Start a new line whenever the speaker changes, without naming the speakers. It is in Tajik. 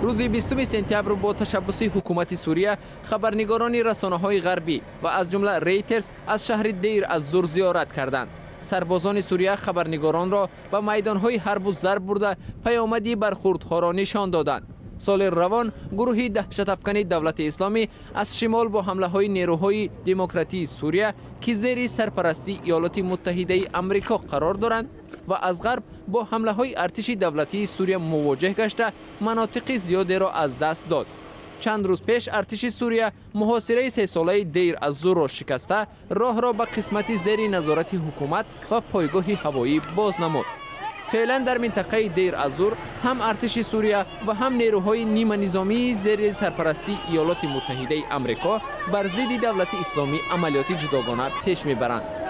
Рӯзи 20 сентябр бо ташаббуси ҳукумати Сурия хабарнигорони расонаҳои ғарбӣ ва аз ҷумла Рейтерс аз шаҳри Дейр аз Зур зиёрат карданд. Сарбозони Сурия хабарнигоронро ба майдонҳои ҳарбу зарб бурда, паёмади бархурдҳоро нишон доданд. Соли равон гурӯҳи даҳшатафкани Давлати Исломӣ аз шимол бо ҳамлаҳои нерӯҳои демократии Сурия, ки зери сарпарастии Иёлоти Муттаҳидаи Амрико қарор доранд, ва аз ғарб бо ҳамлаҳои артиши давлатии Сурия мувоҷеҳ гашта, манотиқи зиёдеро аз даст дод. Чанд рӯз пеш артиши Сурия муҳосираи сесолаи Дейр аз Зурро шикаста, роҳро ба қисмати зери назорати ҳукумат ва пойгоҳи ҳавоӣ боз намуд. Феълан дар минтақаи Дейр аз Зур ҳам артиши Сурия ва ҳам нерӯҳои ниманизомии зери сарпарастии Иёлоти Муттаҳидаи Амрико бар зидди Давлати Исломӣ амалиёти ҷудогона пеш мебаранд.